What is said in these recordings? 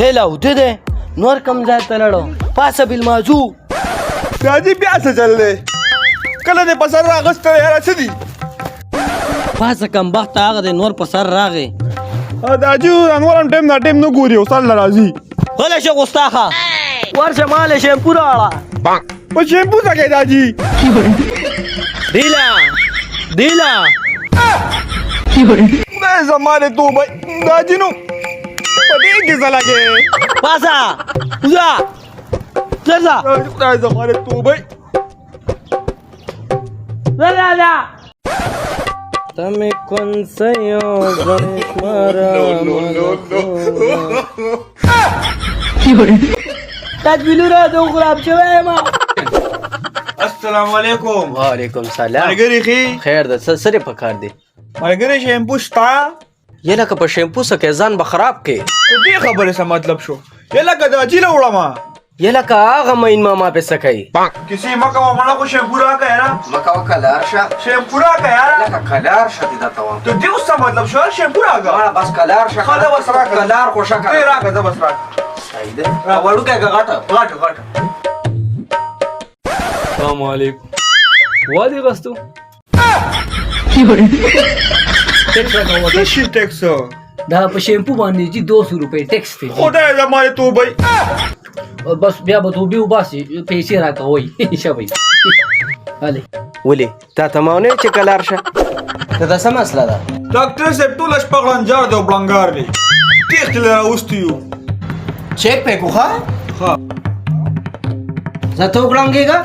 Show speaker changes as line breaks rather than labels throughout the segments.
سړی لا اوده دی، نور کوم ځای ته لاړو؟ پاسه بالمازو.
راځي بیا څه چل دی؟ کله دې په سر راغستی یاره، څه دي؟
پاسه کمبخته هغه دی نور په سر راغی.
د حاجي انور هم ټایم نا ټایم نه ګوري او سر له راځي.
غلی شه ګستاخه، ورشه ما له شیمپو راوړه.
په شیمپو څه کوې د حاجي؟
دیلا دیلا.
خدای زما دې توبه، د حاجي نو په دې کې څه لګې؟
پاسه وځه، ځه.
خدای زما دې توبه.
ځه ځه. تمه کون سيو غشمارا. تدبیلونه زه خراب شوی یم.
السلام علیکم.
وعلیکم سلام.
ملګری ښې؟
خیر ده، څه سره پکار دی؟
ملګری شیمپو شته؟
یله که په شیمپو څه کې ځان به خراب کې.
د دې خبرې څه مطلب شو؟ یله که د حاجي له وړم.
یله که هغه مین ماما پې څه کوي؟
کیسې مه کوه مړه، خو شیمپو راکړه یاره.
مکه وکړه، لار شه.
شیمپو راکړه یاره.
لکه کلار شه دې درته وایم.
د دې اوس څه مطلب شو؟ شیمپو راکړه.
مړه بس کلار شه.
ښه، زه بس راکړه.
کلار خو شه.
ته یې راکړه، زه بس راکړه.
صحیح ده، وړوکی که غټه؟
غټه غټه.
السلام علیکم. وادي غستو
ټیکس راکوه.
څه شي ټیکس؟
دا په شیمپو باندې چې 200 روپۍ ټیکس دی.
خدای زما دې توبه.
او بس بیا به توبې وباسي، پیسې راکوئ. ښه بھائی، هلئ.
ولې تا ته ما ونه چې کلار شه؟ ته دا څه مسله ده؟
ډاکټر صاحب ټوله شپه غړنجار دی او بړنګار دی، تېښتې له راوستي یو.
چیک پې کوخه.
ښه.
زه ته وګړنګېږه.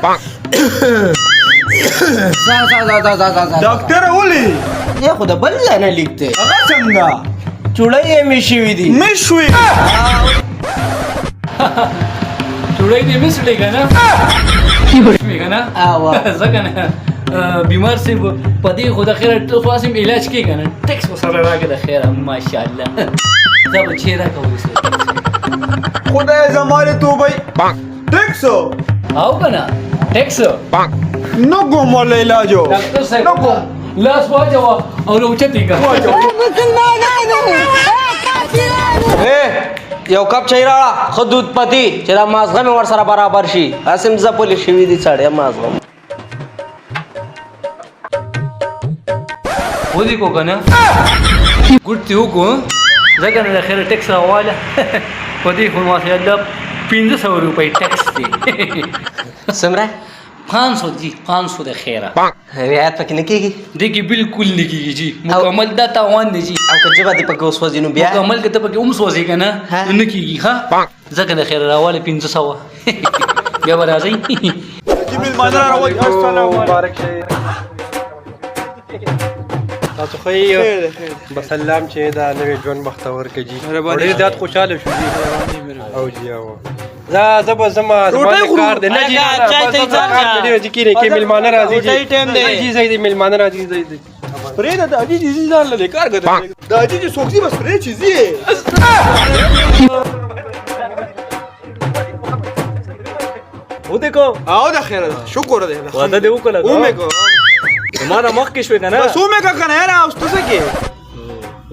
ځه ځه ځه ځه ځه ځه ځه.
ډاکټر ولې؟
یې خو د بل ځای نه لیک دی.
هغه څنګه؟
چوړی یې مې شوي دي.
مې شوې.
چوړی دې مسړې که نه مې که نه؟
اوا.
ځکه نه بیمار صاحب په دې خو د خیره خو هسې هم علاج کېږي که نه، ټیکس ورسره راکړه د خیره. ماشاءالله، دا به چې راکړه اوس.
خدای زما دې توبه، ټیکس؟
او که نه ټیکس؟
نه کوم ولا علاج.
ډاکټر صاحب
نه کوم.
لاس واچوه او راوچت یې کړه.
یو کپ چای راوړه، ښه دود پتي، چې دا مازغه مې ورسره برابر شي. هسې هم ځپلې شوي دي سړی مازغه.
ودې کو که نه ګوټ دې وکړو، ځکه نه د خیره ټیکس راواله. په دې خو ماشاءالله 500 روپۍ ټیکس دی.
څومره؟
500 جی، 500 د خیره.
رعایت پکې نه کېږي؟
دې کې بالکل نه کېږي جی، مکمل دا تاوان دی جی.
او که ژبه دې پکې وسوځي نو بیا؟
مکمل که ته پکې هم سوځې که نه نو نه کېږي. ښه، ځکه د خیره راواله 500، بیا به راځئ.
چې مېلمانه را راولي. السلام
مبارک شي، تاسو ښه یې؟
خیر دی، خیر دی.
بس الله چې دا نوی ژوند بختور کړي جي.
مهرباني.
ډېر زیات خوشحاله شو جي. او جي او زه زه به زما زما
روټۍ
د
خورو.
کار دی. نه جي، نه،
چای
بس
ته
زما
ځه.
کار دی، ډېر جي کینې کې مېلمانه راځي جي.
روټۍ ټایم دی.
جي زه دې مېلمانه راځي زه دې.
پرېږده د حاجي چې ځي، ځان له دې کار ګرځي. د حاجي چې څوک ځي بس پرې چې ځي.
ودې کو؟
او د خیره ده، شکر دی.
واده دې وکړه؟
ومې کو.
زما نه مخکې شوې که نه؟
بس ومې که کنه یاره، اوس ته څه کې؟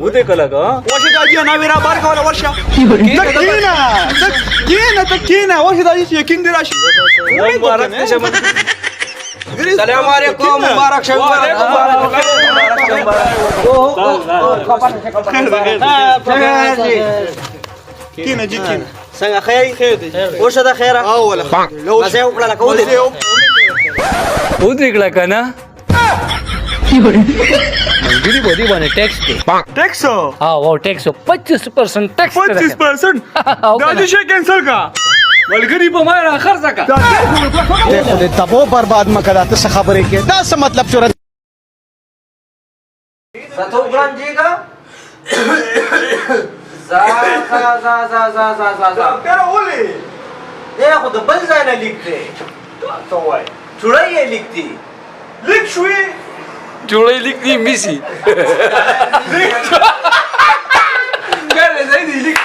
ودې کله که؟
ورشه د حاجي انا ویرا بار کوله. ورشه، ته کښېنه، ته کښېنه، ته کښېنه. ورشه د حاجي چې یقین دې راشي. ومې کو
مبارک
کنه.
دې شه.
سلام علیکم، مبارک شه.
وعلیکم
مبارک.
خیر ده، خیر ده. کښېنه جي، کښېنه.
څنګه ښه یې؟
خیر دی.
وشه د خیره.
او ولا
مزه یې وکړه لکه ودې.
ودې کړه که نه ملګري، په دې باندې ټیکس دی.
ټیکس؟
ها او ټیکس 25% ټیکس.
25%؟ دا دې شي کینسل کا.
ملګري په ما را خرڅه کا.
خو دې تبو برباد مکه، دا ته څه خبرې کې؟ دا څه مطلب شو؟
زه ته وګړنجېږه. ځه ځه ځه ځه ځه ځه ځه ځه.
ډاکټر ولې؟
دی خو د بل ځای نه لیک دی.
څه وایې؟
چوړی یې لیک دی.
لیک شوې.
جوړی لیک دی میسی.
لیک.
کله ځای دی لیک.